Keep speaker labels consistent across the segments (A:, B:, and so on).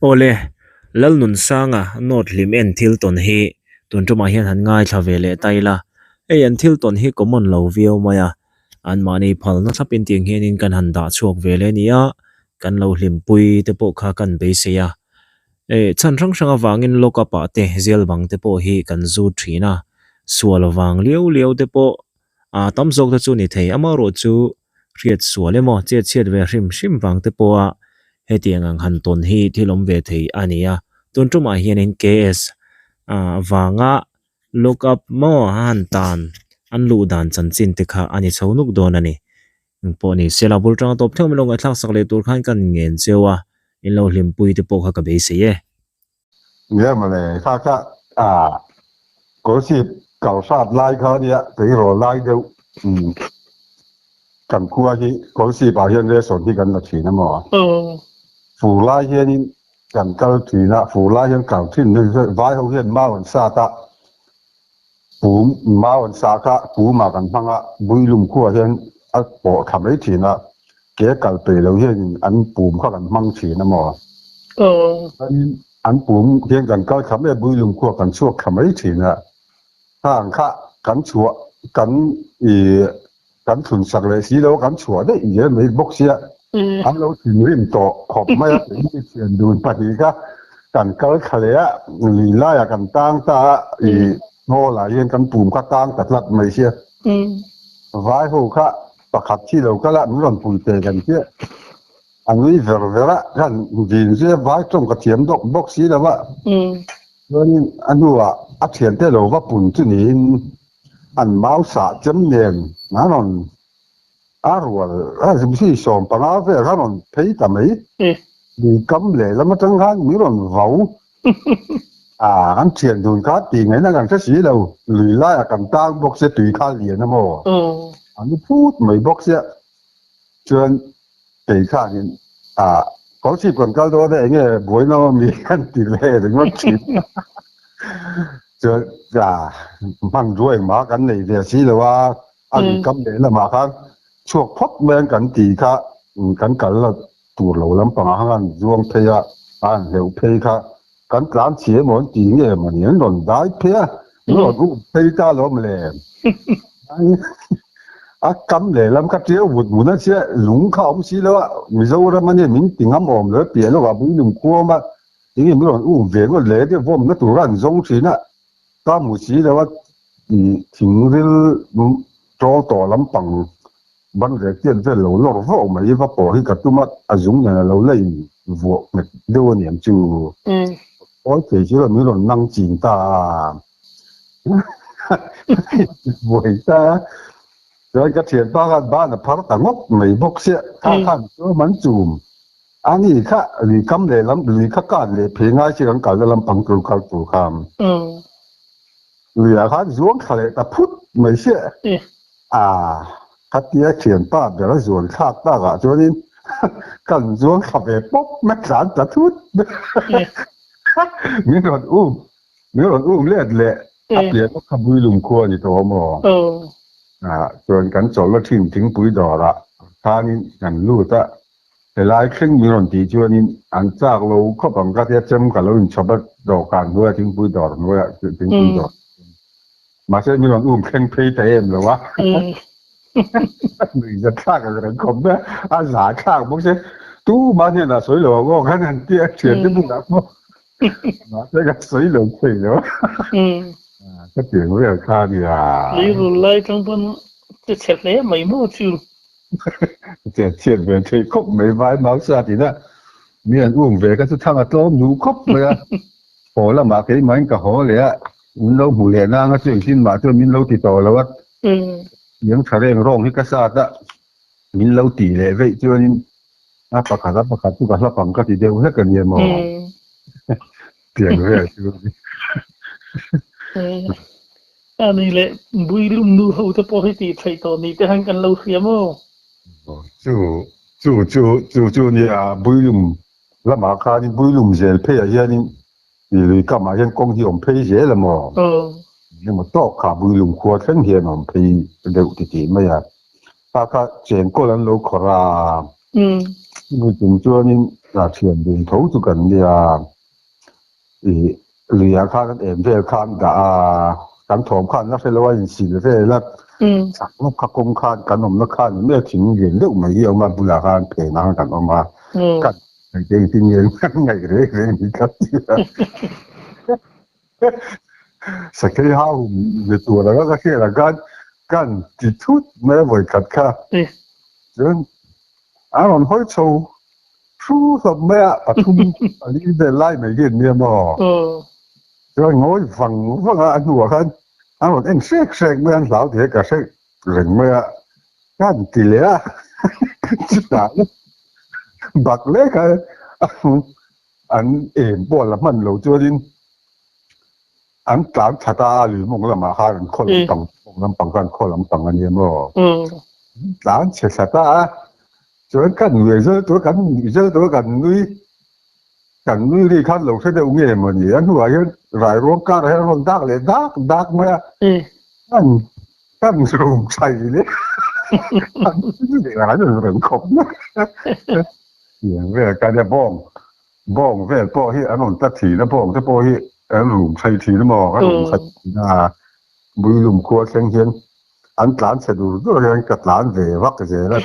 A: Awle, Lalnunsanga note hlim en thil tawn hi tun tumah hian han ngaithla ve leh ta ila, hei an thil tawn hi common lo viau mai a, anmahni phalna thlapin tiang hianin kan han dah chhuak ve leh a ni a, kan lo hlimpui te pawh kha kan beisei a. Eh, chhan hrang hrang avangin lock up ah te zial bang te pawh hi kan zut thin a, sual vang liau liau te pawh ah tam zawk te chu ni thei, amaherawh chu hriat sual emaw chet chhiat ve hrim hrim vang te pawha hetiang ang han tawn hi thil awm ve thei a ni a, tun tumah hianin KS ah vanga lock up maw a han tan an luh dan chanchin te kha a ni chho nuk dawn a ni. Engpawh ni se la bul tanga tawp theuh min lo ngaihthlak sak leh tur khan kan ngen cheu a, in lo hlimpui te pawh kha ka beisei e.
B: Nia mawle, kha kha ah Kawlsip kal hrat lai kha nia tleirawl lai deuh umm kan khua hi Kawlsip ah hian ration hi kan la thin a maw? Fur lai hianin kan kal thin a, fur lai hian kal thin vai ho hian mau an sat a, Pum mau an sah kha pumah kan hmang a, Builum khuah hian a pawh thla mai thin a, ke kal peih lo hianin an pum kha kan hmang thin a maw? Chuanin an pum hian kan kal thla mai a, Builum khuah kan chhuak thla mai thin a, khang kha kan chhuah kan ih kan thlun sak leh si lo a, kan chhuah daih zel mai bawk sia, an lo thinrim tawh khawp mai a, keini thian dun pahnih kha kan kal thla leh a, lui laiah kan tang ta a, ih hnawl ah hian kan pum kha tang ta tlat mai sia, vai ho kha pakhat thi lo kal a, min rawn pui teh kan chiah, a nui ver ver a, kan vin zui a, vai tawng ka thiam dawk bawk si lo a, chuanin a hnuah a thiante lo va pun chu niin An mau sah chem nen an rawn a rual a zimsi 15 vel kha rawn phei ta mai. Lui kam lehlam atang khan min rawn vau a, kan thian dun kha tih ngaihna kan hre si lo. Lui laiah kan tang bawk sia tui kha lian a maw? An ni phut mai bawk sia. Chuan kei khanin a kawlchhip kan kal dawn e enge buaina awm mi kan ti ve ringawt thin. Chuan a hmanrua engmah kan nei ve si lo a, a lui kam leh lamah khan chhuak phawt mai ang kan tih kha kan kal la tur lo lampangah khan an zuang phei a, a han hleuh phei kha kan tlan chhi emaw an ti nge mawni an rawn dai phei a, an rawn um phei ta alawm le. A kam lehlam kha ṭiau vut vut a sia, lung kha a awm si lo a, Mizoram ania min ti ngam awm lo piah lawkah Builum khua awm a, enge min rawn um ve ngawt le tia vawmna tura an zawng ṭhin a, ka hmu si lo a, thingril ṭawl tawh lampang ban rek tiat vel lo lawr vawk mai va pawh hi ka tum a, a zung nen a lo la in vuah nghet deuh a niang chu. Awi thei chu min rawn nang chin ta a. Buai ta a. Chuan ka thianpa khan ban a phar ta ngawt mai bawk sia, kha khan chu man chum. A ni kha lui kam leh lam lui kha kan leh phei ngai chi kan kalna lampang tur kal tur khan. Luiah khan zuang thla leh ta phut mai sia. A khatia thianpa ber a zuan thlak takah chuanin kan zuang thla ve pawp mai tlan ta thut. Min rawn um min rawn um let leh a pian lawk kha Builum khua a ni tawh maw? Chuan kan chawlhna thin thingpui dawrah khanin kan lut a, helai thleng min rawn tih chuanin an chak lo khawp ang ka tia chem ka lo inchhawp a dawhkan hnuaiah thingpui dawr hnuaiah thingpui dawr mahse min rawn um thleng phei ta em lo a nuih zat thlak ang reng khawp mai a, a za thlak bawk se tumah hnenah sawi lo ang aw khan han tia thiante bulah pawh mahse ka sawi lo thei lo ka tiang vel kha a nia.
C: Leirul lai tang pawn che chhe hle mai maw chu.
B: Che chhiat ve thei khawp mai vai mau sa tina mi an um ve kha chu thang a tlawm duh khawp mai a haw lamah keimahin ka haw leh a min lo hmu leh nang a chu engtin mah chuan min lo ti tawh lo a tiang tha reng rawng hi ka sat a min lo ti leh veih chuanin a pakhat a pakhat chu ka hlap ang ka ti deuh hlek a nia maw tiang vel chu
C: A ni leh Builum nu ho te pawh hi tih theih tawh ni te han kan lo hria maw?
B: Chu chu chu chu chu nia Builum lamah khanin Builum zel pheiah hianin ih lui kamah hian kawng hi awm phei zel a maw? Engemaw tawk kha Builum khua thleng hian awm phei deuh titih mai a. Kha kha chengkawl an lo khawrh a. Chumi chung chuanin a thian dun tho chu kan nia. Ih luiah khan an em vel khan dah a, kan thawm khan la hre lo a insil vel a, chak lawk kha kawng khan kan awmna khan ni mai a, thing lian deuh mai hi a awm a, bulah khan phenah khan kan awm a, kan engtin nge kan ngaih reng reng ni ka ti a. Sakei hau ni tur anga ka hriat ang khan kan ti thut mai a vawi khat kha. Chuan a rawn hawi chho thu hlawp mai a, pathum pali vel lai mai hi an nia maw? Chuan ngawi vang vang a, a hnuah khan a rawn en hrek hrek mai a, an hlau tih hi ka hre reng mai a, kan ti leh a, chutah bak lek a an em pawh la hman lo chuanin an tlan that a, a lui mawng lamah khan an khaw lampang mawng lampang khan khaw lampang a nia maw? Tlan chhe that a, Chuan kan nui zel tur kan nui zel tur kan nui kan nui ri khan lo hre deuh nge maw ni a hnuah hian rai ruang karah hian a rawn dak leh dak dak mai a kan kan rum chai leh kan nui leh ran reng khawp mai tiang vel ka nia bawng bawng vel pawh hi an rawn tla thin a bawng te pawh hi an rum chai thin a maw kan rum chai thin a Builum khua thleng hian an tlan chhe dur dur hian ka tlan ve vak zel a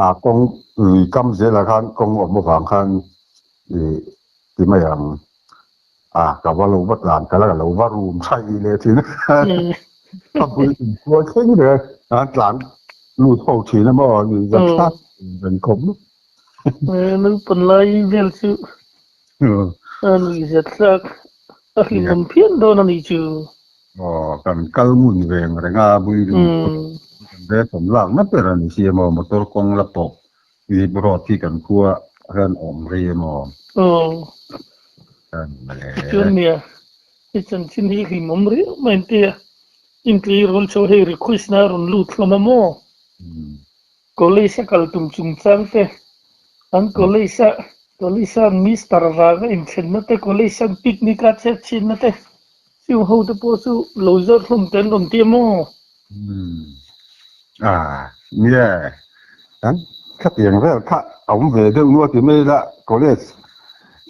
B: a kawng lui kam zelah khan kawng awm avang khan ih ti mai ang a ka va lo va tlan ka la ka lo va rum thaih leh thin a bul inkual thleng reng a an tlan lut ho thin a maw nuih zat thlak reng khawp mai.
C: Naupang lai vel chu a nuih zat thlak a hlimawm phian dawn a nih chu.
B: Aw kan kal ngun veng reng a building kan rethawm lak na ber a ni si emaw motor kawng la pawh zip road hi kan khua hian awm rei emaw.
C: Aw chuan nia i chanchin hi hlimawm riau mai an tia intli rawn chho hei request na rawn lut hlawm a maw. College a kal tum chungchang te, an college a college a Mister vanga inthlenna te, college an picnic a chet chhinna te, chung ho te pawh chu lo zawt hlawm te an rawn ti a maw?
B: Umm ah nia an khatiang vel kha a awm ve deuh nual ti mai ila college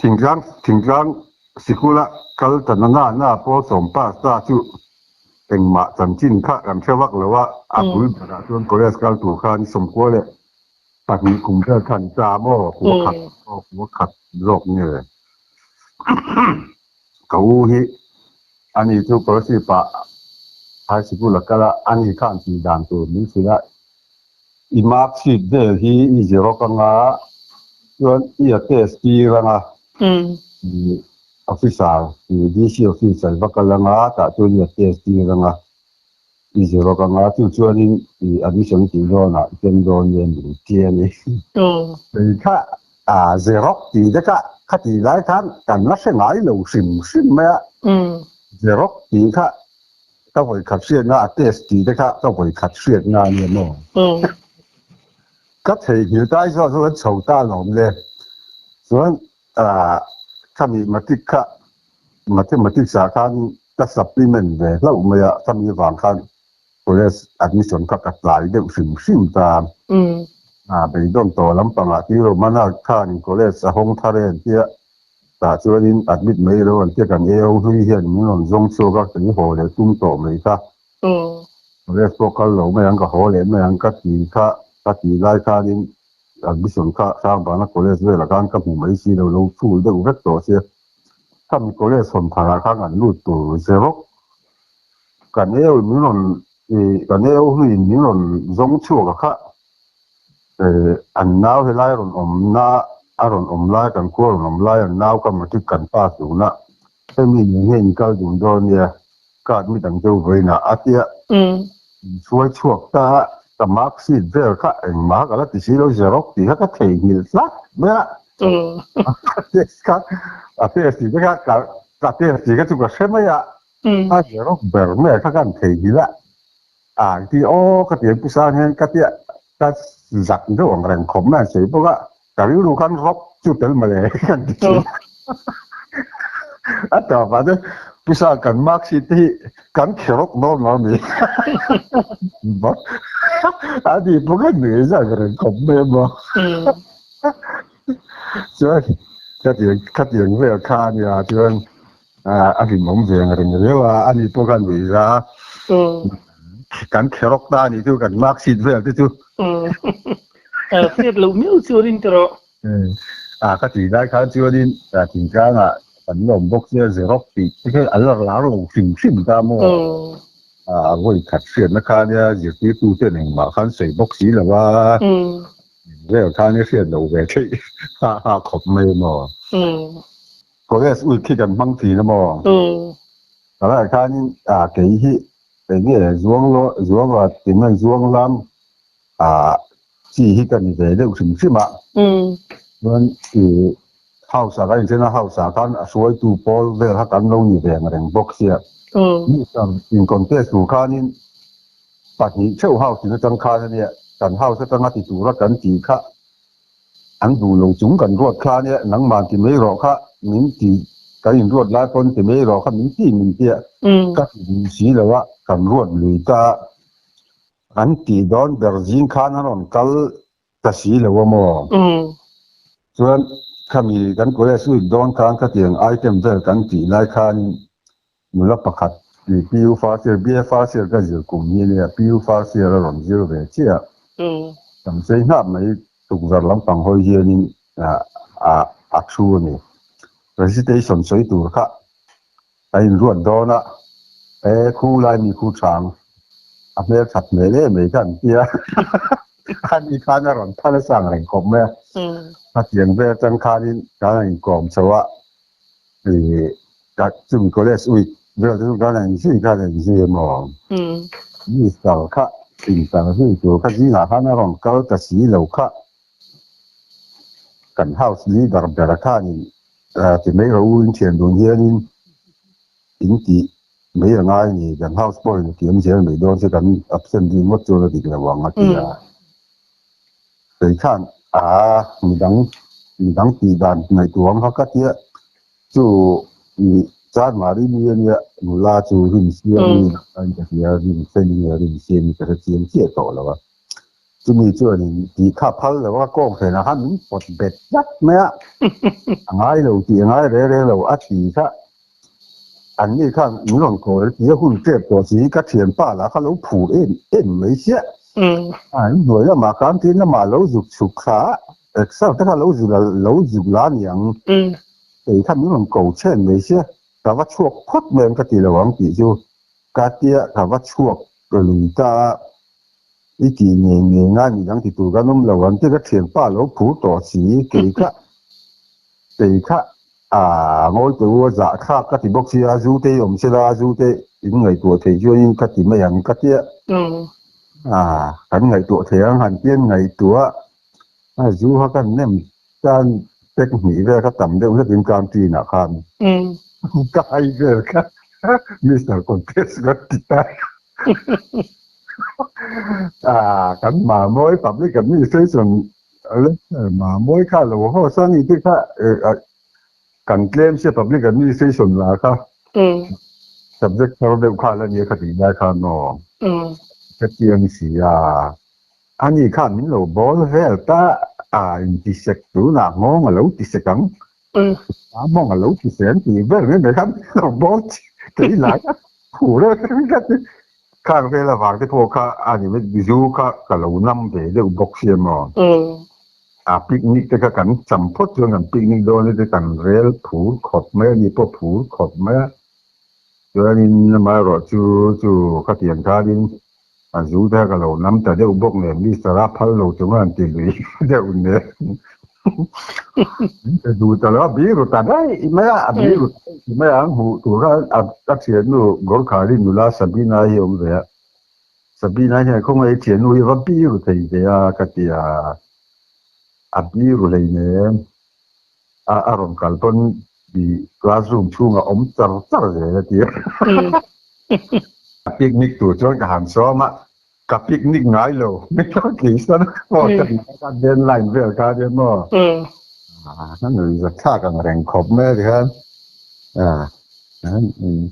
B: thingtlang thingtlang sikul a kal ta na na na pawl sawm pass ta chu Engmah chanchin kha kan hre vak lo a, a bul berah chuan college kal tur khan sawmkua leh pahnih kum vel khan i ta maw? Kua khat aw kua khat zawk nge? Ka u hi ani chu Kolasib ah high sikul a kal a, ani khan tih dan tur min hrilh a, i mark sheet vel hi i xerox anga chuan i a test tir anga Officer i DC office an va kal anga tah chuan i a test tir anga i zirawk anga chu chuanin i admission i tih dawnah i ken dawn nge min ti a ni. Kei kha a zirawk tih te kha khatih lai khan kan la hre ngai lo hrim hrim mai a, zirawk tih kha ka vawikhat hriatna a test tih te kha ka vawikhat hriatna a nia maw. Ka theihnghilh ta ai chuan chuan chho ta alawm le chuan Ah, khami matric kha mathematics ah khan ka supplement ve hlauh mai a, khami vang khan college admission kha ka tlai deuh hrim hrim ta. Ah, beidawn tawh lampangah tih lo mana khan college a hawng thar e an tia, tah chuanin admit mai lo an tia kan AO hlui hian min rawn zawng chhuak a, kan haw leh tum tawh mai kha. College pawh kal lo mai ang, ka haw leh mai ang ka ti kha, ka ti lai khanin Admission kha Sangbana College velah khan ka hmu mai si lo, lo full deuh vek tawh sia. Khami College hawn tharah khan an lut tur xerox kan eu in min rawn ih kan eu hnuin min rawn zawng chhuak a kha eh an nau helai rawn awmna a rawn awm lai kan khua rawn awm lai an nau kha matric kan pass dun a, hemi nen hian in kal dun dawn nia ka admit ang deuh vawiinah a tia. Inhruai chhuak ta a, ka mark sheet vel kha engmah ka la ti si lo xerox tih kha ka theihnghilh tlat mai a. A test kha a test tih te kha ka ka test tih kha chu ka hre mai a, a xerox ber mai kha ka han theihnghilh a, a ti aw ka ti ang pu sang hian ka tia ka zak deuh ang reng khawp mai a sawi bawk a, ka rilru khan rawk chu tel mawle ka ti thin. A tawpah chuan pu sang kan mark sheet te hi kan khe rawk dawn lo a mi. Ani pawh kha nuih zak reng khawp mai a maw. Chuan khatiang khatiang vel kha a nia chuan a hlimawm ve ang reng riau a, ani pawh kha nuih za a. Kan kherawk ta a nih chu kan mark sheet vel te chu.
C: Hriat loh miau chu a rin tawh.
B: A ka tih lai khan chuanin thingtlangah kan lawm bawk sia Xerox tih te kha an la lar lo hrim hrim ta maw? A vawi khat hriatna kha nia zirtirtu ten engmah khan sawi bawk si lo a, vel khan i hriat loh ve theih ha ha khawp mai maw? College week khi kan hmang thin a maw? Tunah khanin kei hi eng nge zuang zuang tingan zuang lam chi hi ka ni ve deuh hrim hrim a. Chuan i house ah kan inchen a, house ah khan a hruaitu pawl vel kha kan lo ni ve ang reng bawk sia. Mister in contest tur khanin pahnih theuh house in atang khan ania, kan house atanga ti tura kan tih kha an duh lo chung kan ruat kha ania, nangmah ti mai rawh kha min ti, kan inruat lai pawn ti mai rawh kha min ti min tia, ka ti duh si lo a, kan ruat lui ta a. An tih dawn ber zing khan an rawn kal ta si lo a maw? Chuan khami kan college week dawn khan khatiang item vel kan tih lai khanin nula pakhat PU first year, BA first year ka zir kum hi ania, PU first year a rawn zir ve chiah. Tam sei hnap mai tukverh lampang hawi hianin a thu a ni. Recitation sawi tur kha A inruat dawn a, E khu lai mi khu chang, a hmel that hmel em mai kha an ti a, ani khan a rawn phal a sang reng khawp mai a. Hetiang vel atang khanin kan han inkawm chho a, ih chumi college week vel te chu kan han inzui khan a inzui emaw? Mister kha interview tur kha zingah khan a rawn kal ta si lo kha, kan house leader ber khanin Ti mai rawh u, in thian dun hianin in tih mai a ngai a ni, kan house pawhin a thiam zel mai dawn che kan absent ding ngawt chuan a dik lo ang a ti a. Kei khan aa midang midang tih dan ngaihtuah ang kha ka tia chu mi Chanmari mi a nia nula chu Rinsiami ka tia Rinfeli nge Rinsiami ka hrechiang chiah tawh lo a. Chumi chuanin tih kha phal lo a kawng hrenah khan min pawt bet tlat mai a, a ngai lo tih a ngai reng reng lo a ti kha an ni khan min rawn kawl ti a hun tep tawh si ka thianpa lah kha lo phur em em mai chiah. A inhnuai lamah canteen lamah lo zuk chhuk kha exer te kha lo zuk lo zuk la niang kei kha min rawn ko chhen mai sia ka va chhuak phawt mai ang ka ti lo ang tih chu ka tia ka va chhuak lui ta a. I tih ngei ngei ngai midang ti tur kan awm lo ang ti ka thianpa lo phur tawh si kei kha kei kha aah ngawi teh u a zah thlak ka ti bawk sia zu te i awm sela zu te in ngaihtuah theih chuanin ka ti mai ang ka tia aah kan ngaihtuah thei ang han tian ngaihtuah a zu kha kan nem tan pack hnih vel kha tam deuh hlekin canteen ah khan ka hai vel kha Mister Contest ka ti ta. Kan Mamawi Public Administration lecture Mamawi kha lo haw sa ni te kha kan tlem sia Public Administration la kha subject thar deuh kha la nia kha tih lai khan aw ka chiang si a ani khan min lo bawl vel ta a intisek tunah nghawng a lo tisek ang a mawng a lo tisek ang tih vel mai mai khan min lo bawl kei lai a. Phur e ka ti. Khang vel avang te pawh kha a ni mai zu kha ka lo nam ve deuh bawk sia maw. A picnic te kha kan cham phawt chuan kan picnic dawn te kan rel phur khawp mai a ni pawh phur khawp mai a. Chuanin amaherawh chu chu khatiang khanin a zu te kha ka lo nam ta deuh bawk nen Mister a phal lo chung a han ti lui deuh nen. Duh ta lo a biru ta daih mai a, a biru ta daih mai a, an hmuh tur kha a thiannu Gorkhali nula Sabina hi a awm ve a, Sabina hian khawngaih i thiannu hi va biru thei ve a ka ti a, a biru hleinem a a rawn kal pawn i classroom chhungah awm char char zel a ti a, picnic tur chuan ka han sawm a. Ka picnic ngai lo mi ka tih san aw ka ti kha landline vel kha nia maw a nui za thlak ang reng khawp mai a ti khan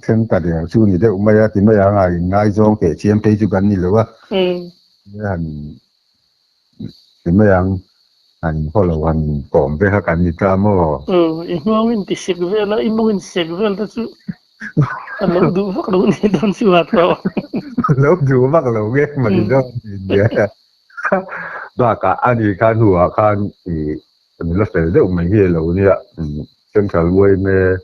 B: then ta der chu ni deuh mai a ti mai ang a in ngaizawng teh chiam phei chu kan ni lo a. Han ti mai ang han follow han kawm ve kha kan ni ta maw?
C: Aw, i hnuang in ti sek vel a, i mawng in sek vel te chu a lo duh vak lo ni dawn chu a tawh.
B: Lo duh vak lo nge mani dawn ni nia. Bakah ani khan hnuah khan i nula fel deuh mai hi a lo nia. Central yma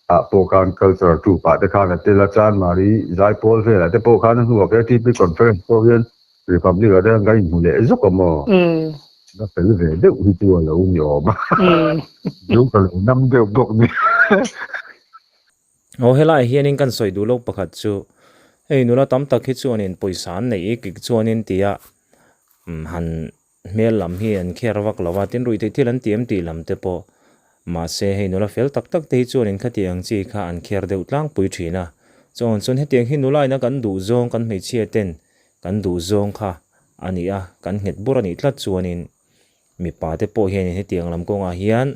B: ah pawh khan cultural troupe ah te khan a tel a, Chanmari Zaipawl velah te pawh khan a hnuah KTP conference pawh hian Republic ah te khan kan inhmu leh zawk a maw? La fel ve deuh hi chu a lo ni awm a, zu ka lo nam deuh bawk ni.
A: Aw helaiah hianin kan sawi duh loh pakhat chu hei nula tam tak hi chuanin pawisa an neih ik ik chuanin tia han hmel lam hi an kher vak lo va, tin ruihtheih thil an tiam tih lam te pawh mahse hei nula fel tak tak te hi chuanin khatiang ang chi kha an kher deuh tlangpui thin a, chuan chuan hetiang hi nula ina kan duh zawng kan hmeichhia ten kan duh zawng kha a ni a, kan nghet bur a nih tlat chuanin mipa te pawh hianin hetiang lam kawngah hian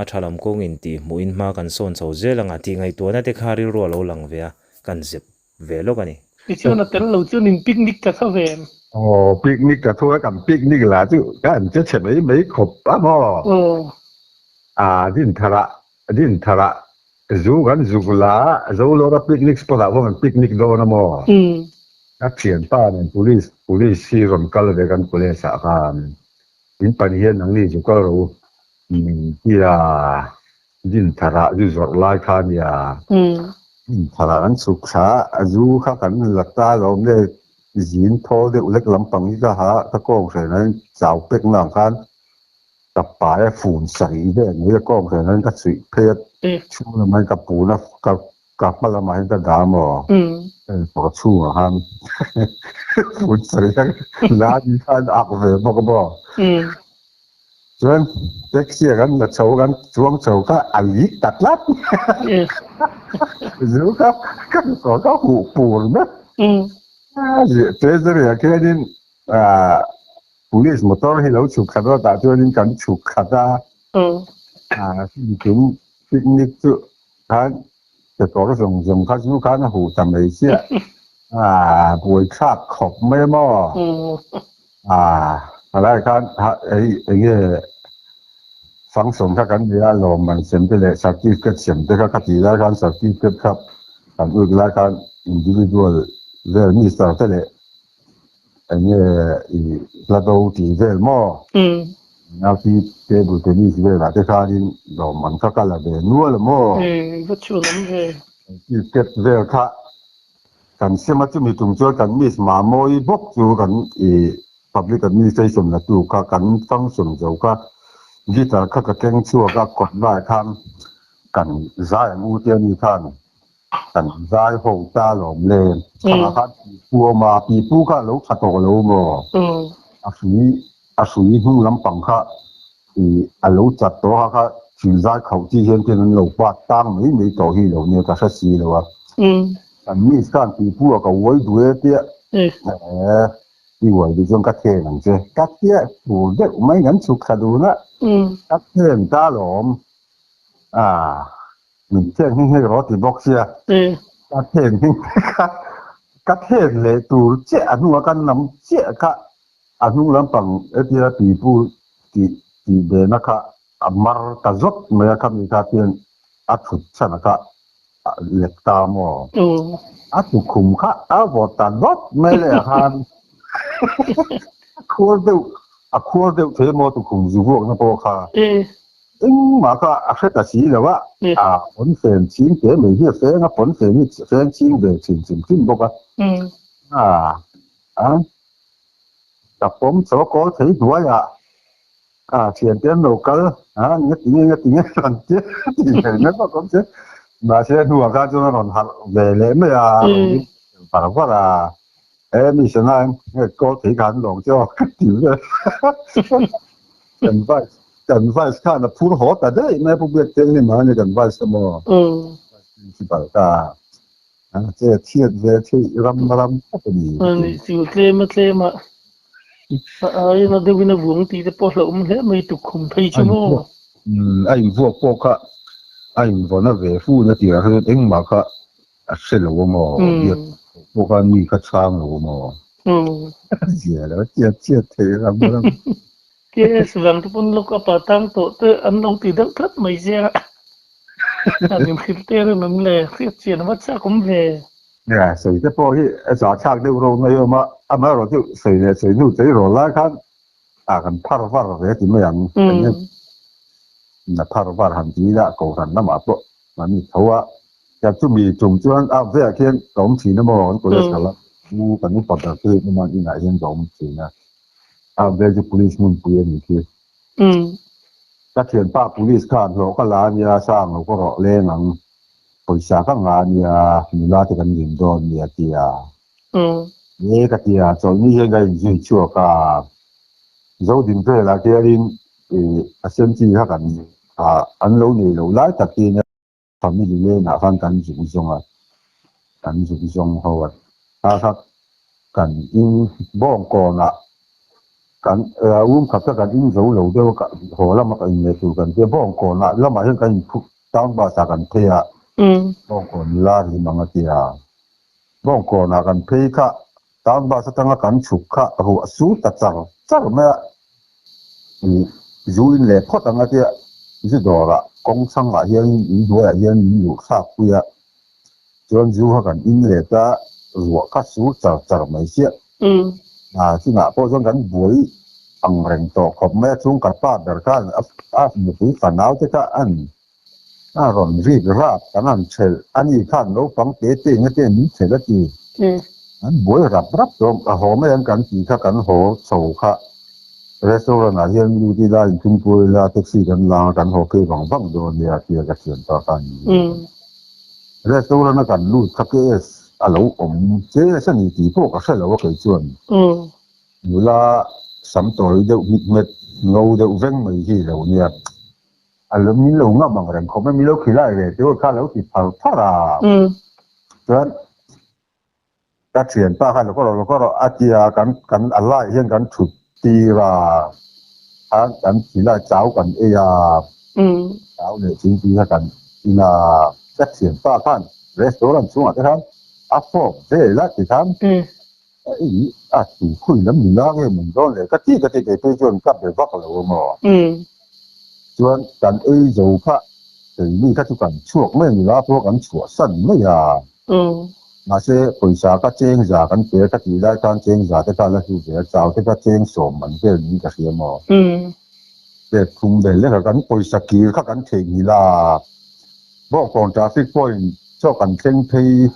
A: a tha lam kawngin tih hmuhin hma kan sawn chho zel ang a tih ngaihtuahna te kha rilru a lo lang ve a, kan zep ve lawk a ni.
C: Tichuan a tel lo chuan in picnic ka tha ve em?
B: Aw, picnic ka thu a, kan picnic lah chu ka an che chhe mai mai khawp a maw?
C: Aw.
B: A Dinthara, Dinthara zu kan zuk la a, Zolawra picnic spot ah pawh kan picnic dawn a maw? Ka thianpa nen police, police hi rawn kal ve kan college ah khan in pan hian nangni zu kal rawh u min ti a. Dinthara zu zawrh lai kha a nia. Dinthara kan chhuk thla a, zu kha kan la ta lo nge zin thawl deuh lek lampang hi ka ha ka kawng hren a chau pek na ang khan ka pai a fun sarih vel mai ka kawng hren a ka chhuih phei a chhung lamah hian ka pun a ka ka hma lamah hian ka dah maw ka chhungah khan fun sarih kha la ni khan ak ve bawk a maw. Chuan taxi ah kan la chho kan chuang chho kha a lik ta tlat. Zu kha ka kawr kha huh pur vek. Treasury ah khianin police motor hi lo chhuk khat a tah chuanin kan chhuk khat a. Chung picnic chu khan kekawr zawng zawng kha zu khan a huh ta mai chiah. Buaithlak khawp mai a maw? Helai khan hei eng nge function kha kan nei a lawmman sem te leh certificate sem te kha ka tih lai khan certificate kha kan uk lai khan individual vel minister te leh eng nge i hla do tih vel maw nausi table tennis velah te khanin lawmman kha ka la ve nual a maw certificate vel kha Kan sem a chumi tum chuan kan Miss Mamawii bawk chu kan i Public Administration la tu kha kan function zo kha guitar kha ka keng chhuak a kawt lai khan kan zai ang u te ani khan kan zai ho ta lawm le khangah khan pipu a awm a pipu kha a lo tha tawh lo maw a hrui a hrui hnung lampang kha i a lo chat tawh a kha thil zai khauh chi hian ten an lo pat tang mai mai tawh hi lo nia ka hre si lo a. Kan miss khan pipu a ka uai duh e tia eh i uai duh chuan ka then ang che ka tia tur deuh mai kan chhuk thla dun a ka then ta lawm a min then hi hei rawh ti bawk sia ka then hi ka then leh tur chiah a hnungah ka nam chiah kha A hnung lampang hetia pipu tih tih ve na kha a mar ta zawt mai a, khami kha khian a thut chhan a kha lek ta maw? A tukhum kha a vawt ta dawt mai leh ah khan a khuar deuh a khuar deuh thei maw tukhum zu vuak na pawh kha engmah kha a hre ta si lo a, a pawnfen chhing te mai hi a feng a, pawnfen hi feng chhing ve chhin chim chim bawk a, a. Ka pawm chaw kawl thei hnuaiah a thiante an lo kal a, ngatinge ngatinge rawn ti tih theih mai bawk awm che. Mahse hnuah khan chuan a rawn harh ve leh mai a, a rawn ring var var a, e mi sana nge kawl thei kha an lawng che aw ka ti vel. Kan vice kan vice khan a phur haw ta daih mai a, Pu Biakteng hi mahni kan vice a maw? Vice principal ka. A che chhiat ve theih ram ram tak a ni.
C: A nih chu tlem a tlem a a aiin a deuhin a vuang tih te pawh hlauhawm hle mai tukkhum phei chu maw.
B: A invuak pawh kha a invawna ve fu na tirah kha chuan engmah kha a hre lo a maw, biak pawh khan mi kha chhang lo a maw. Zia lo chiat chiat thei ram ram.
C: KS vang te pawn lawk apa tang tawh te an lo ti deuh tlat mai sia. An inhrilh te reng an le hriat chian a va chak awm ve.
B: Nia, sawi te pawh hi a zah thlak deuh ro mai awm a, amaherawh chu sawi leh sawi hnu chei rawl lai khan a kan phar var ve ti mai ang. Na phar var han ti ila kohhran lamah pawh an ni tho a, Ka chumi tum chuan a velah khian ka awm thin a maw kan college kal a, u kan upa ber te hian Oman inah hian ka awm thin a, a vel chu police hmunpui a nih khi. Ka thianpa police khan hlawh ka la a nia, sang lo ka rawh leng ang, pawisa ka ngah a nia, nula te kan lim dawn nia a ti a. E ka ti a, chawlhni hian ka inzui chhuak a, Zodin velah khianin a senchi kha kan an lo nei lo lai takin Family lane ah khan kan zuk zawng a, kan zuk zawng ho a, kha kha kan in bawng kawn ah kan room khat kha kan in zo lo deuh a, haw lama kan inleh tur kan tia bawng kawn ah lamah hian kan in phut town bus ah kan phei a, bawng kawn la rim ang a tia, bawng kawn ah kan phei kha town bus atanga kan chhuk kha ruah su ta char char mai a. Zu in leh phawt ang a tia zu dawrah kawng chhangah hian in hnuaiah hian min luh thlak pui a, chuan zu kha kan in let a, ruah kha sur char char mai chiah. Chungah pawh chuan kan buai ang reng tawh khawp mai a, chung ka pa ber khan a nupui fanau te kha an a rawn rik rap kan han thelh a ni khan naupang te te eng ate min thelh a ti. An buai rap rap tawh a haw mai ang kan tih kha kan haw chho kha restaurant ah hian lut ila inthungpui ila taxi kan lang a kan haw phei vang vang dawn nia tia ka thian ta kha a ni. Restaurant a kan lut kha KS a lo awm KS a ni tih pawh ka hre lo a kei chuan. Nula sam tawi deuh hmit hmet ngo deuh veng mai hi lo nia. A lo min lo ngam ang reng khawp mai, min lo khilai ve te kha lo ti phar phar a. Chuan ka thianpa khan lo ka rawh lo ka rawh a ti a, kan kan a lai hian kan thut tir a, khan kan khilai chau kan ei a, chau leh thingpui kha kan in a, ka thianpa khan restaurant chhungah te khan a fawp vel a ti khan. Ei a tu khui lam ni la nge mun dawn le ka ti ka ti kei phei chuan ka be vak lo a maw. Chuan kan ei zo kha keini kha chu kan chhuak mai a ni la pawh kan chhuah san mai a. Mahse pawisa ka cheng za kan pe ka tih lai khan cheng za te kha la hlu ve a, chau te kha cheng sawm man vel niin ka hria maw. Pek thum vel lek a kan pawisa kir kha kan theihnghilh a. Bawngkawn traffic point chaw kan thleng phei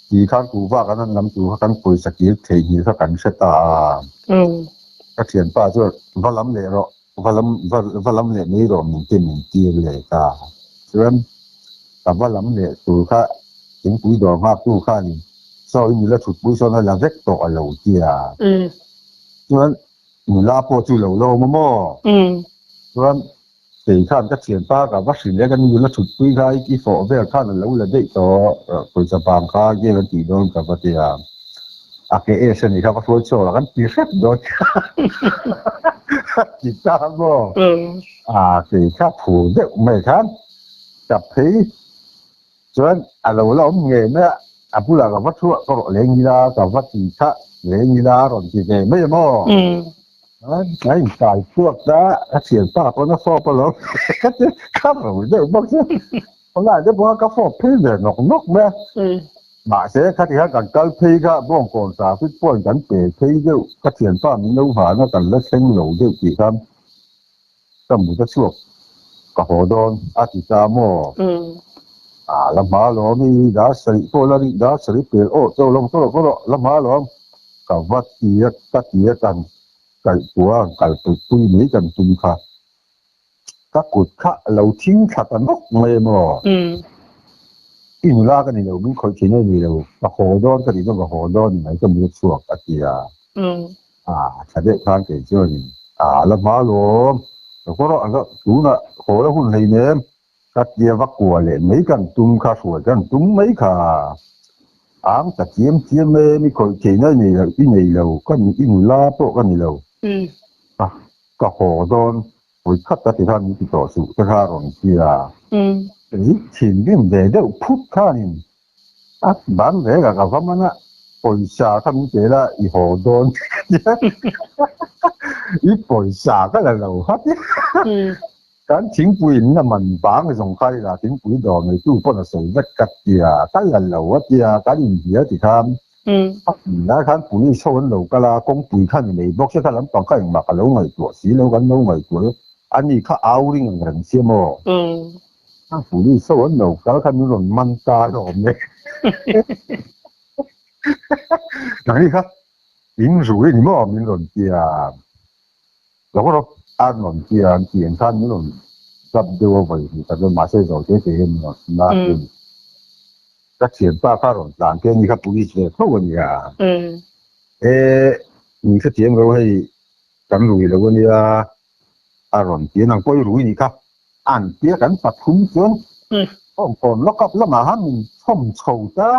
B: tih khan kuhva kan han lam tur kha kan pawisa kir theihnghilh kha kan hre ta a. Ka thianpa chuan va lam leh rawh, va lam va va lam leh mai rawh min ti min tir leh ta. Chuan ka va lam leh tur kha thingpui dawr nghaktu khanin saw i nula thutpui sawn a la vek tawh a lo ti a. Chuan nula pawh chu lo la awm a maw? Chuan Kei khan ka thianpa ka va hrilh e, ka nula thutpui kha i fawh vel khan a lo la daih tawh, pawisa vang kha game an tih dawn ka va ti a, a ke es a nih kha va hruai chhuak la kan ti hrep dawn a ti ta maw? A kei kha phur deuh mai khan ka phei chuan a lo la awm ngei mai a, a bulah ka va thuah ka rawh leng ila ka va ti kha leng ila a rawn ti ve mai a maw? A inkai chhuak ta, a thianpa pawn a fawp alawm ka ti ka ro deuh bawk chu. Khawlai te pawh ka fawp phei ve nawk nawk mai a. Mahse khati khan kan kal phei kha Bawngkawn traffic point kan pe phei deuh, ka thianpa min lo nghahna kan la thleng lo deuh tih khan ka mut a chhuak ka haw dawn a ti ta maw? A la hma lawm i dar sarih pawh la ri dar sarih pel aw chaw lawm ka rawh ka rawh la hma lawm. Ka va ti a, ka ti a kan kaihpua an kal pui pui mai kan tum kha. Ka kut kha a lo thing thla ta nawk mai emaw? I nula ka ni lo, min khawih thin a ni lo, ka haw dawn ka tih chuan ka haw dawn ni mai ka mu chhuak a ti a. A tha deuh khan kei chuanin a la hma lawm, ka kawr a tunah haw la hun hleinem. Ka tia va kua leh mai kan tum kha hruai kan tum mai kha. Ang ta chiam chiam e, mi khawih theihna i nei lo, i nei lo, ka i nula pawh ka ni lo. Ka ka haw dawn, vawi khat ka ti khan min ti tawh suh te kha a rawn ti a. Kei thinrim ve deuh phut khanin a ban reng a ka va man a. Pawisa kha min pe la i haw dawn i pawisa ka la lo hat i kan thingpui in a man bang zawng kha ila thingpui dawr neitu pawn a sawi vek ka tia ka la lo a tia kan inhnial ti khan a hmun lai khan police ho an lo kal a kawngpui khan i nei bawk sia kha lampang kha engmah ka lo ngaihtuah si lo kan lo ngaihtuah lo ani kha au ring ang reng sia maw. Police ho an lo kal khan min rawn man ta alawm e. Nangni kha in rui ni maw min rawn ti a, lo rawh an rawn ti a, an tih ang khan min rawn zap deuh a vawi hnih tak dawn mahse zo te te hian min rawn hna a ni. Ka thianpa kha rawn tlan te ani kha police ve tho a nia. E min hrethiam lo hei kan rui lo a nia a rawn ti a, nang pawh i rui nih kha an tia kan pathum chuan Hawngkawn lockup lamah khan min chhawm chho ta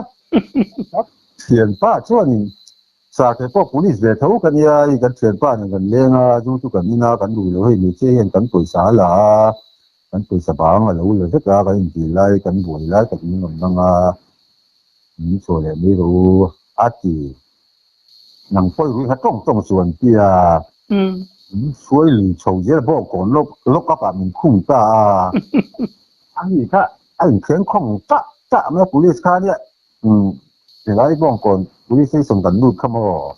B: a, thianpa chuanin Sake pawh police ve tho ka nia, hei kan thianpa nen kan leng a, zu chu kan in a, kan rui lo hei hmeichhia hian kan pawisa a la a, kan pawisa bang a lo la vek a, kan inti lai kan buai lai tak min rawn dang a, min chhuah leh mai rawh u a ti. Nang pawh i rui kha tawng tawng chuan tia min hruai lui chho zel bawk kawn lawk lawk up ah min khung ta a, a ni kha a inthleng khawng tah tah mai a police kha nia helai bawng kawn police station kan lut kha maw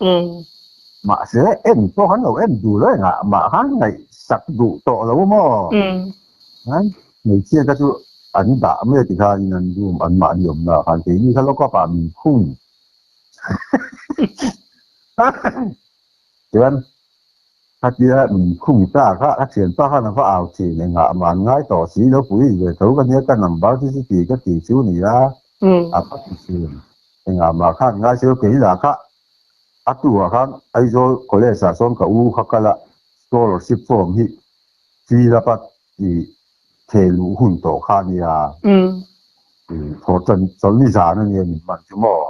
B: mahse en pawh khan lo en duh lo engah mah khan ngaihsak duh tawh lo maw hmeichhia kha chu an dah mai a tikhanin an room an mahni awmna ah khan keini kha lawk up ah min khung. Chuan khatia min khung ta kha ka thianpa khan a va au thin engah mah an ngai tawh si lo police ve tho ka nia ka number chu chuti ka ti chu nia a va ti thin engah mah khan ngai si lo kei lah kha a tu ah khan Aizawl college ah sawn ka u kha kal a scholarship form hi fill up a ti theh luh hun tawh kha a nia. Thawh tan chawlhni zan a nia min man chu maw?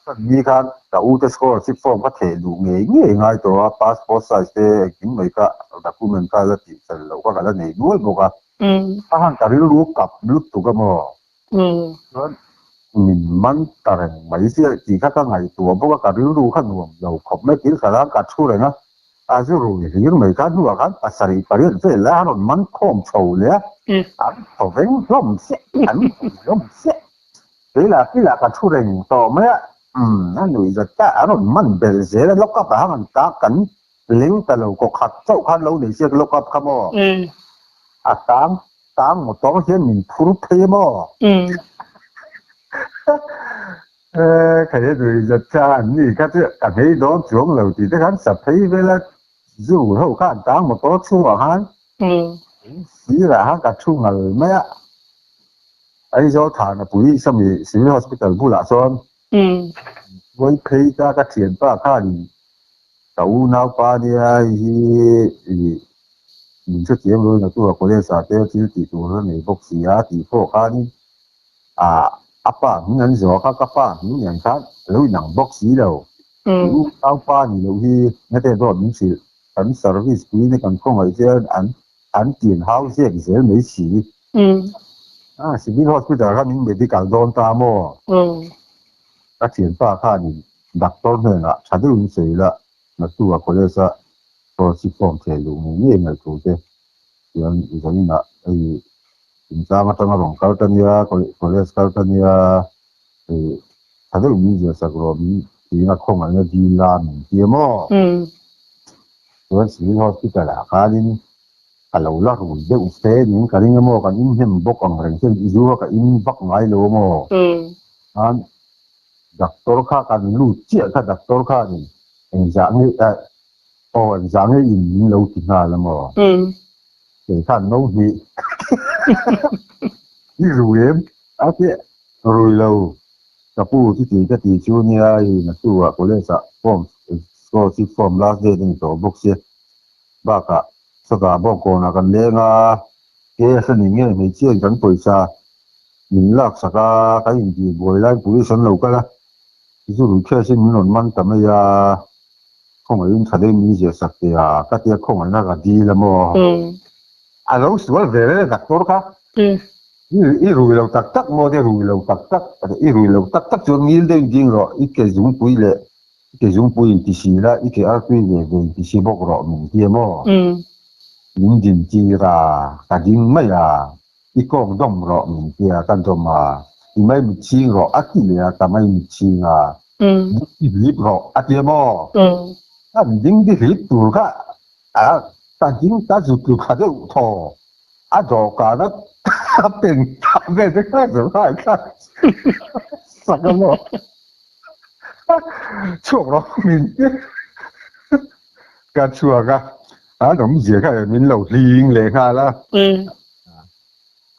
B: Tan ni khan ka u te scholarship form kha theh luh ngei ngei ngai tawh a, passport size te engkim mai kha document kha la tih fel loh kha ka la nei nual bawk a. Ka han ka rilru kap lutuk a maw? Chuan min man ta reng mai sia tih kha ka ngaihtuah bawk a, ka rilru kha nuam lo khawp mai kil kha la ka thu reng a. A zu rui hlir mai kha hnuah khan pasarih pariat vel lai a rawn man khawm chho leh a, an thaw veng hlawm chiah, an thaw hlawm chiah. Keilah kilah ka thu reng tawh mai a, umm a nuih zat ta, a rawn man belh zel a, lock up ah han ta kan leng ta lo kaw khat chauh khan lo nei siak lock up kha maw? A tang tang motor hian min phur phei maw? Khaih a nui zat kha an ni kha chu ka nghei dawn chuang lo tih te khan sa phei vel a, zu ho kha an tang motor chhungah khan sirah khan ka thu ngal mai a, Aizawl Thana Police ami Civil Hospital bulah chuan Vawi phei ta ka thianpa khanin ka unaupa nia hei hi min hrethiam lo in a tura college ah te thil tih tur a nei bawk si a tih pawh khanin ah a pa hming an zawh kha ka pa hming nen khan a lo inang bawk si lo. I unaupa ni loh hi ngate dawt min hrilh kan service pui ne kan khawngaih chuan an an tin hau zek zel mai si. Ah civil hospital kha min medical dawn ta maw? Ka thianpa khanin doctor hnenah tha deuhin sawi la naktuk a college a scholarship form theh luh ngei ngei ngaihtuah te chuan zaninah hei Inchang atanga rawn kal ta nia, college kal ta nia, hei tha deuh min zir sak rawh min tiin a khawngaihna dil la min ti a maw? Chuan Civil Hospital ah khanin ka lo la rui deuh fe niin ka ring a maw, kan inhnem bawk ang reng chuan i zu kha ka in vak ngai lo a maw? Khan doctor kha kan lut chiah kha doctor khanin engzah nge aw engzah nge in min lo ti nghal a maw? Kei khan no hnih i rui em? A ti rui lo. Ka pu chuti ka ti chu nia i natu ah college ah form scholarship form last date a ni tawh bawk sia. Bakah sawtah bawk kawnah kan leng a, cash a ni nge hmeichhia in kan pawisa min laksak a, kan intih buai lai police an lo kal a, zu rui cash in min rawn man ta mai a. Khawngaihin tha deuhin min ziah sak teh a, ka tia khawngaihna ka dil a maw? A lo sual ve reng a doctor kha. I rui lo tak tak maw te rui lo tak tak i rui lo tak tak chuan ngil deuhin ding rawh i ke zungpui leh i ke zungpui in ti si la i ke artui ve ve in ti si bawk rawh min ti a maw? Min din tir a ka ding mai a i kawng dawm rawh min ti a ka dawm a i maimit chhing rawh a ti leh a ka maimit chhing a i hlip rawh a ti a maw? Kan ding di hlip tur kha a ka ding ka zut tlu kha deuh thaw. A dawhkan a a pen thah vel te kha zo kha an thlak sak a maw chhuak rawh min ka chhuak a an awmzia kha min lo hling leh nghal a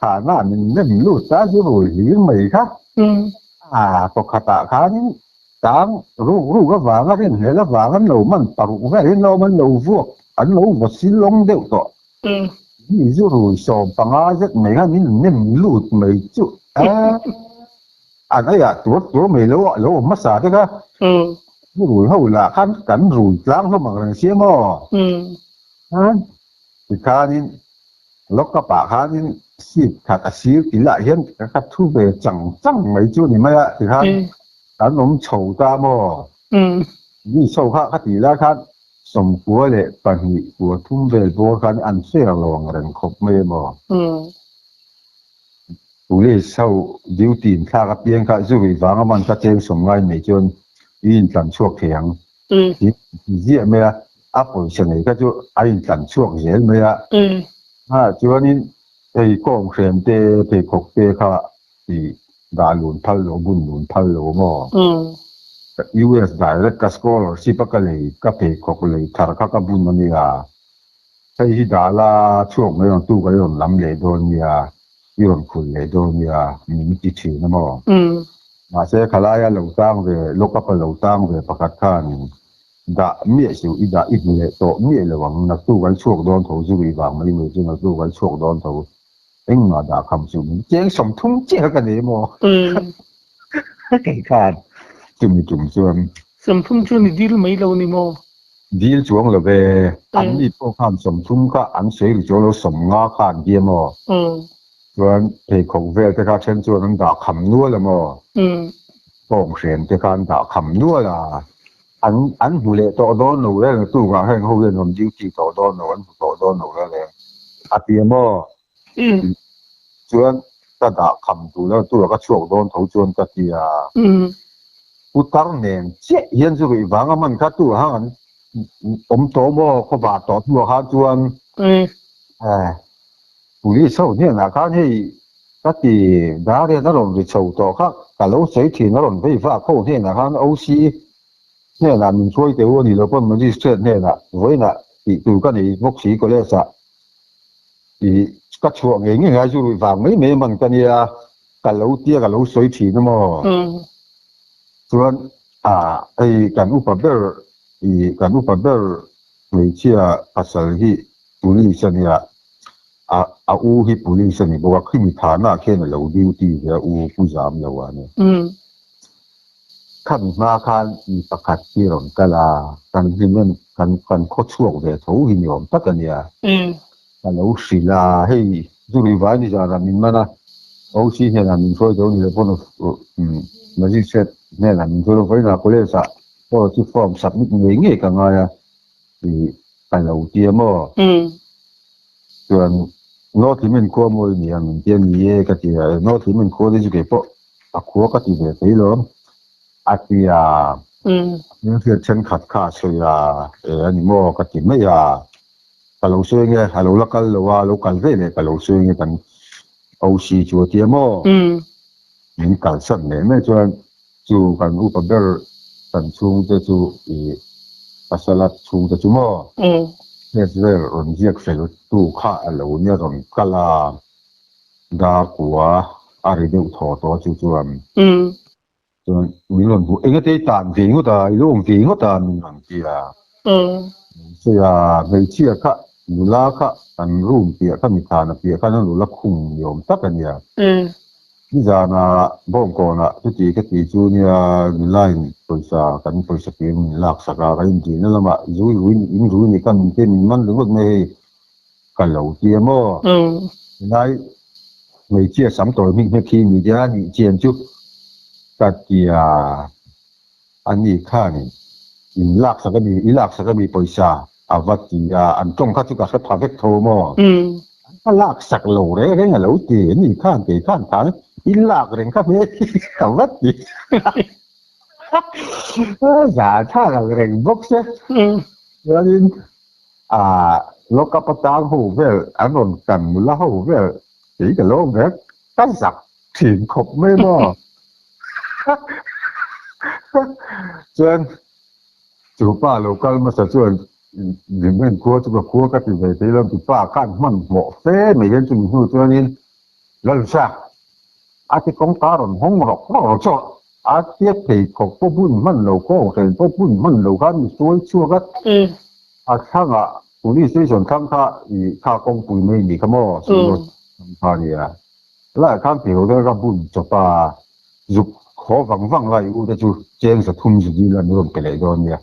B: hana min nem lut ta chu rui hlir mai kha a kawkhatah khanin tang ruk ruk avanga rinhlelh avanga an lo man paruk velin lo an lo vuak an lo vaw silawng deuh tawh. Mi zu rui 15 zet mai khan min nem lut mai chu a an aiah tur tur mai lo a lo awm hmasa te kha zu rui ho lah khan kan rui tlang hlawm ang reng sia maw tikhanin lock up ah khanin seat khat a sir kil ah hian ka thu ve chang chang mai chu a ni mai a tikhan kan awm chho ta maw mi chho kha ka tih lai khan 92 kua thum vel bawr khan an fair lo ang reng khawp mai emaw? Police ho duty in thlak apiang kha zu rih vanga man kha cheng sawm ngai mai chuan i intlan chhuak thei ang tih ti ziah mai a, a pawisa nei kha chu a intlan chhuak zel mai a. Chuanin hei kawng hrem te pheikhawk te kha i dah lun phal lo, bun lun phal lo maw? US direct ka scholarship a ka lei, ka pheikhawk lei thar kha ka bun a nia. Hei hi dah la chhuak mai ang tu ka i rawn lam leh dawn nia, i rawn khul leh dawn nia min ti thin a maw? Mahse khalaia lo tang ve, lock up a lo tang ve pakhat khanin dah miah suh, i dah i hmu leh tawh miah lo ang, naktuk an chhuak dawn tho zu rih vang mai mai chu naktuk an chhuak dawn tho. Engmah dah kham chu min cheng 30 chiah ka nei maw? Kei khan chumi tum chuan.
C: 30 chu ni dil mai lo ni maw?
B: Dil chuang lo ve. An mi pawh khan 30 kha an sawi ri chuang lo 50 kha an bia maw? Chuan pheikhawk vel te kha then chuan an dah kham nual a maw? Kawng hren te kha an dah kham nual a. An an hmu leh tawh dawn lo reng a tukah heng ho hian rawn duty tawh dawn lo an hmu tawh dawn lo reng reng a ti a maw? Chuan ka dah kham tur lo tura ka chhuak dawn tho chuan ka ti a. Putar nen chiah hian chu ruih vang a man kha tu hang an awm tawh maw khawvar tawh hnuah khan chuan Police ho hnenah khan hei ka ti Darian a rawn ri chho tawh kha ka lo sawi thin a rawn vei vak ho hnenah khan OC hnenah min hruai teh u a nih loh pawn Magistrate hnenah vawiinah tih tur ka nei bawk si college ah tih ka chhuah ngei ngei ngai chu ruih vang mai mai man ka nia ka lo tia ka lo sawi thin a maw chuan ah hei kan upa ber ih kan upa ber hmeichhia pasal hi Police a nia, a a u hi police a ni bawk a, khimi thahna ah khian a lo duty ve a, u pu zam lo a ni. Khami hma khan mi pakhat hi rawn kal a, kan hlim em kan kan khaw chhuak ve tho hi ni awm tak a nia. Ka lo hrilh a, hei zurui vai ni zanah min man a, OC hnenah min hruai tho ni lo pawn magistrate hnenah min hruai lo, vawiinah college ah pawh chu form submit ngei ngei ka ngai a, ih ka lo ti a maw? Chuan North Hlimen khua mawi ni ang inti a ni e ka ti a, North Hlimen khua te chu kei pawh a khua ka ti ve thei lo a ti a, hmelhriat thenkhat kha a sawi a, e a ni maw ka ti mai a, ka lo sawi ange a lo la kal lo a, a lo kal ve leh ka lo sawi ange kan OC chu a ti a maw? Min kalsan leh mai chuan Chu kan upa ber kan chhungte chu i pasala chhungte chu maw? Test vel rawn ziak fel tu kha a lo nia rawn kal a, dar kua a ri deuh thaw tawh a chu chuan chuan min rawn hmuh eng ate i tan ve ngawt a, i lo awm ve ngawt a min rawn ti a. Sawi a, hmeichhia kha nula kha kan room piah kha mithana piah khan a nula khung ni awm tak a nia. Nizana bawngkawnah chuti ka ti chu nia nulain pawisa kan pawisa kir min laksak a, kan intirna lamah zui rui in rui ni kha min te min man ringawt mai hei ka lo ti a maw? Helai Hmeichhia sam tawi hming hmek hi ni tia nih chian chu ka tia a ni khan in lak sak a mi i lak sak a mi pawisa a va ti a an tawng kha chu ka hre pha vek tho maw ka lak sak lo reng reng a lo ti a ni khan kei khan khan i lak reng kha hmel hi ka va ti za thlak ang reng bawk se chuanin Aah lockup atang ho vel an rawn kan nula ho vel kei ka lo vek ka zak thin khawp mai maw chuan chu pa lo kal hmasa chuan min en khua chu ka khua ka ti ve thei lo ti pa khan hmanhmawh fe mai hian chumi hnu chuanin Lalsa a ti kawngka rawn hawng rawk rawk rawk chu a tia pheikhawk pawh bun hman lo kawnghren pawh bun hman lo khan mi suai chhuak a a thlangah police station thlang kha ih kha kawngpui mai ni kha maw Singapore thlang kha a nia helaiah khan pheikhawk te ka bun chawp a zuk haw vang vang lai u te chu cheng zathum zu dil an rawn pe leh dawn nia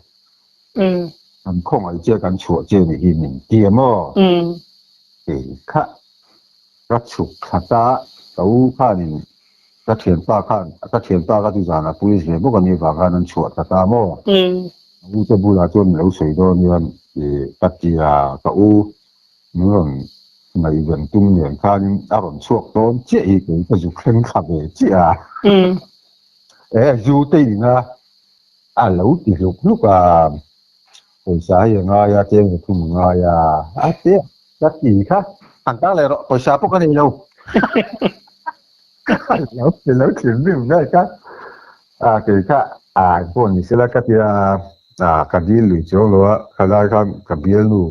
B: an khawngaih che kan chhuah che ni hi min ti a maw kei kha. Ka chhuk thlat a, ka u khanin ka thianpa khan ka thianpa ka chu zanah police ve bawk a nih vang khan an chhuah thlat a maw? Ka u te bulah chuan min lo sawi dawn nia ih ka ti a, ka u min rawn ngaihven tum nen khanin a rawn chhuak dawn chiah hi kei ka zuk thleng thla ve chiah a. E zu te in a a lo ti hluk hluk a, pawisa hi a ngai a, cheng pathum a ngai a, a ti a. Ka ti kha han kal leh rawh pawisa pawh ka nei lo. Lo ti lo thinrim vel kha. A kei kha a pawh ni sela ka tia a ka dil lui chuang lo a khalai khan ka bialnu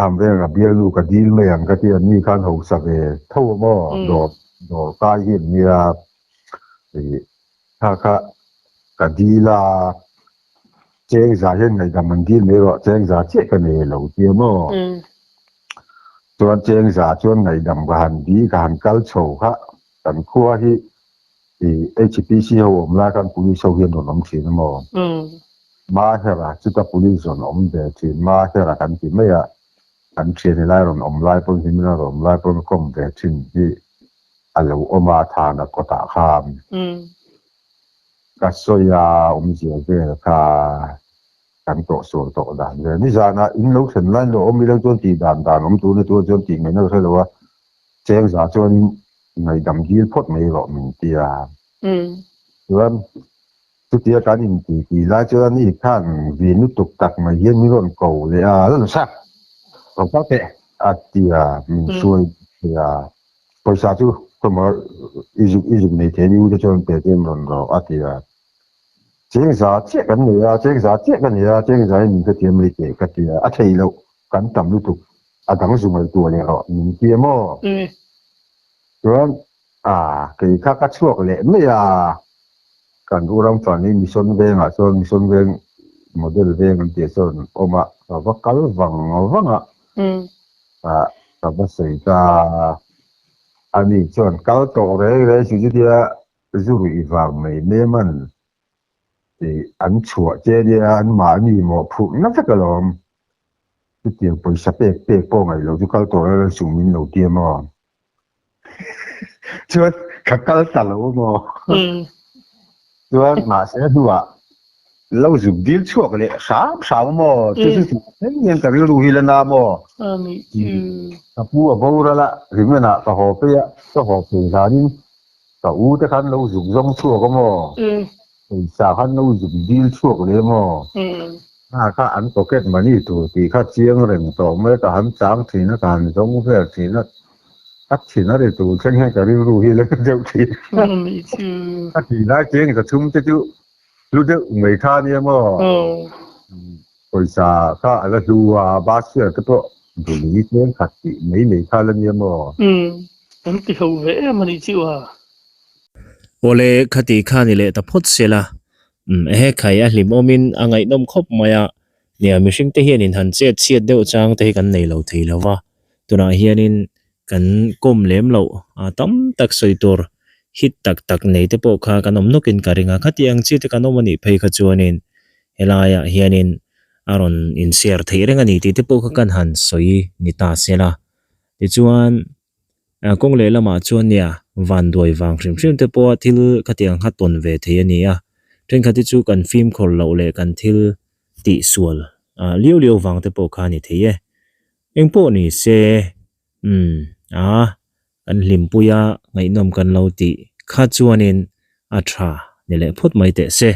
B: am vel ka bialnu ka dil mai ang ka tia mi khan hausa ve tho a maw dawr dawr kai hi an nia ih kha kha ka dil a. Cheng za hian ngaihdam an dil mai rawh, cheng za chiah ka nei lo tia maw? Chuan cheng za chuan ngaihdam ka han di, ka han kal chho kha, kan khua hi i HPC ho awm lai khan police ho hian rawn awm thin a maw? Mahera chuta police rawn awm ve thin, Mahera kan ti mai a, kan thian helai rawn awm lai pawn himina rawn awm lai pawn ka awm ve thin hi a lo awm a, Thana kawtah khan. Ka sawi a awmzia vel kha kan tawh sual tawh dan vel. Nizanah in lo thlen lai lo awm ila chuan tih dan dan awm tur na tur chuan tih ngaihna ka hre lo a, cheng za chuan ngaihdam dil phawt mai rawh min ti a. Chuan chutia kan inti tih lai chuan i khan vin lutuk tak mai hian min rawn ko leh a, la nasa rawn kal teh a ti a, min hruai thei a. Pawisa chu khawmaw i zuk i zuk nei thei ni u te chuan pe te rawn rawh a ti a. Cheng za chiah kan nei a, cheng za chiah ka nei a, cheng za hi min hrethiam mai teh ka ti a, a thei loh kan tam lutuk a dang zu ngaihtuah leh rawh min ti a maw? Chuan a kei kha ka chhuak leh mai a, kan u Ramfani Mission vengah chuan Mission veng model veng an tih chuan awm a, ka va kal vang vang a. Ah ka va sawi ta a ni chuan kal tawh reng reng chu chutia zu ruih vang mai nem an tih an chhuah che nia an mahni mawhphurh na vek alawm chutiang pawisa pek pek pawh ngaih loh chu kal tawh reng reng suh min lo ti a maw chuan ka kal ta lo a maw chuan mahse hnuah Lo zuk dil chhuak leh hram hram a maw? Chu chu chu thleng hian ka rilru hi la na maw? Ka pu a boral a, Ringenah ka haw phei a, ka haw phei hlanin ka u te khan lo zuk zawng chhuak a maw? Pawisa khan lo zuk dil chhuak leh a maw? Hna kha an pocket money tur tih kha chiang reng tawh mai, ka han chang thin a, ka han zawng vel thin a, a thin a ri tur thleng hian ka rilru hi la deuh thin. Ka tih lai chiang ka chhungte chu Hlu deuh mai kha ania maw? Pawisa kha a la hlu a, basket te pawh buli tlem khat tih mai mai kha la nia maw?
C: Kan ti ho ve em a nih chu a.
A: Awle khati kha ni leh ta phawt se la. Ehe khai a hlimawmin a ngaihnawm khawp mai a, nia mihring te hianin han chet chhiat deuh chang te hi kan nei lo thei lo va, tunah hianin Kan kawm lem loh a tam tak sawi tur hit tak tak nei te pawh kha kan awm nawkin ka ring a, khati ang chi te kan awm a nih phei kha chuanin helaiah hianin a rawn inshare theih reng a ni tih te pawh kha kan han sawi ni ta se la. Tichuan Kawng lehlamah chuan nia vanduai vang hrim hrim te pawha thil khatiang kha tawn ve thei a ni a, thenkhat hi chu kan fimkhawr loh leh kan thil tihsual liau liau vang te pawh kha a ni thei e. Engpawh ni se umm a kan hlimpuia ngaihnawm kan lo tih kha chuanin a tha ni leh phawt mai teh se.